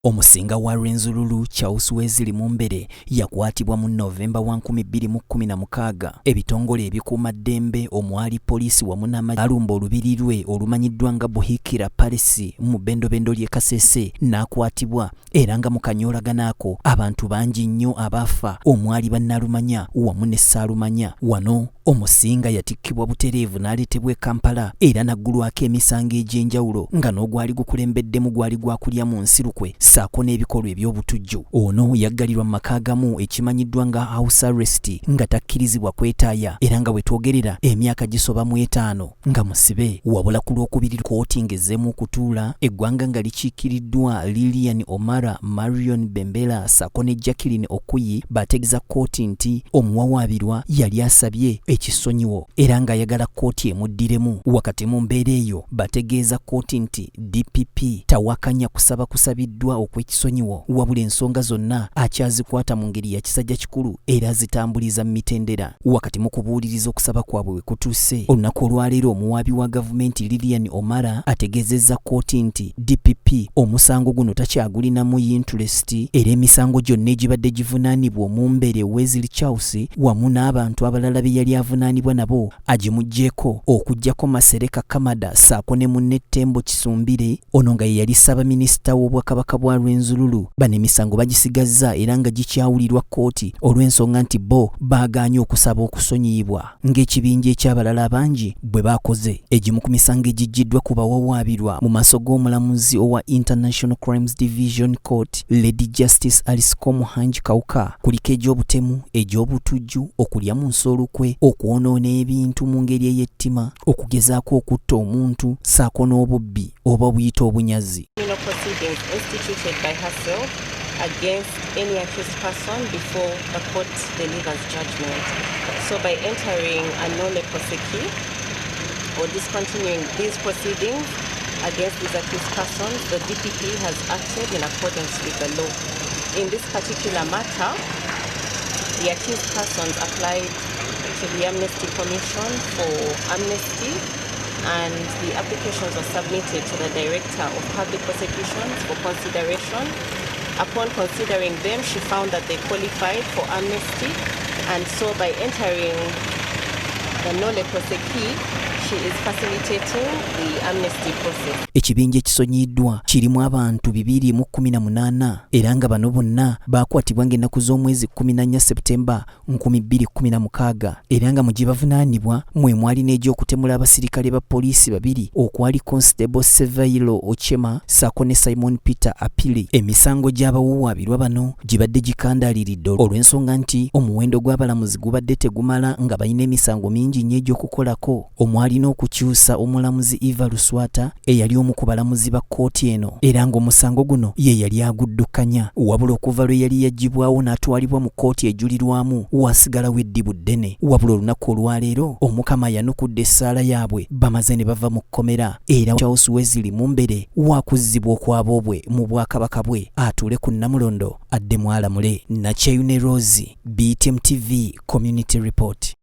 Omusinga wa Rwenzururu, Charles Wesley Mumbere, yakwatibwa mu Novemba wa 2016. Ebitongole ebikuumaddembe omwali poliisi wamu n'amagye alumba olubiri lwe olumanyiddwa nga Buhikira Palace mu bbendobendo ly'e Kasese n'akwatibwa, era nga mu kanyoolagano ako abantu bangi nnyo abaafa omwali bannalumanya wamu ne Ssaalumanya. Wano Omusinga yatikkibwa butereevu n'aleetebwa e Kampala era n'aggulwako emisango egy'enjawulo nga n'ogwali gukulembeddemu gwali gwa kulya mu nsi lukwe ssaako n'ebikolwa eby'obutujju. Ono yaggalirwa mu maka agamu ekimanyiddwa nga house arrest nga takkirizibwa kwetaaya era nga we twogerera emyaka gisoba mu etaano nga musibe. Wabula ku Lwokubiri kkooti ng'ezzeemu okutuula, eggwanga nga likiikiriddwa Lilian Omara, Marion Bembela ssaako ne Jacqueline Okuyi baategeeza kkooti nti omuwawaabirwa yali asabye ekisonyiwo era ng'ayagala kkooti emuddiremu. Wakati mu mbeera eyo bategeeza kkooti nti DPP tawakanya kusaba kusabiddwa okw'ekisonyiwo wabula ensonga zonna akyazikwata mu ngeri ya kisajja kikulu era azitambuliza mu mitendera. Wakati mu kubuuliriza okusaba kwabwe we kutuuse olunaku olwaleero, omuwaabi wa gavumenti Lilian Omara ategeezezza kkooti nti DPP omusango guno takyagulinamu interest era emisango gyonna egibadde givunaanibwa Omumbere Wesley Charles wamu n'abantu abalala be yali avunaanibwa nabo agimuggyeeko, okuggyako Masereka Kamada ssaako ne munne Tembo Kisumbire, ono nga ye yali ssaabaminisita w'Obwakabaka bwa Rwenzururu. Bano emisango bagisigazza era nga gikyawulirwa kkooti olw'ensonga nti bo baagaanye okusaba okusonyiyibwa ng'ekibinja eky'abalala abangi bwe baakoze. Egimu ku misango egiggyiddwa ku bawawaabirwa mu maaso g'omulamuzi owa International Crimes Division Court, Lady Justice Alice Komuhangi Kawuka, kuliko egy'obutemu, egy'obutujju, okulya mu nsi olukwe, okwonoona ebintu mu ngeri ey'ettima, okugezaako okutta omuntu ssaako n'obubbi oba buyite obunyazi. Criminal proceedings instituted by herself against any accused person before the court delivers judgment. So by entering a nolle prosequi or discontinuing these proceedings against these accused persons, the DPP has acted in accordance with the law. In this particular matter, the accused persons applied to the Amnesty Commission for amnesty, and the applications were submitted to the Director of Public Prosecutions for consideration. Upon considering them, she found that they qualified for amnesty, and so by entering the nolle prosequi, she is facilitating the amnesty process. Ekibinja ekisonyiyiddwa kirimu abantu 218 era nga bano bonna baakwatibwa ng'ennaku z'omwezi 14 Seputemba 2016, era nga mu gye bavunaanibwa mwe mwali n'egy'okutemula abasirikale ba poliisi babiri okwali Constable Sevailo Ochema ssaako ne Simon Peter Apili. Emisango gy'abawawaabirwa bano gibadde gikandaaliridde olw'ensonga nti omuwendo gw'abalamuzi gubadde tegumala nga balina emisango mingi nnyo egy'okukolako, omwali n'okukyusa omulamuzi Eva Luswata eyali omu ku balamuzi ba kkooti eno era ng'omusango guno ye yali aguddukanya. Wabula okuva lwe yali yaggyibwawo n'atwalibwa mu kkooti ejulirwamu, wasigalawo eddibu ddene. Wabula olunaku olwaleero Omukama yanukudde essaala yaabwe, bamaze ne bava mu kkomera era Charles Wesley Mumbere waakuzzibwa okwaboobwe mu bwakabaka bwe atuule ku Nnamulondo addemu alamule. Nakyeyune Rose, BTM TV Community Report.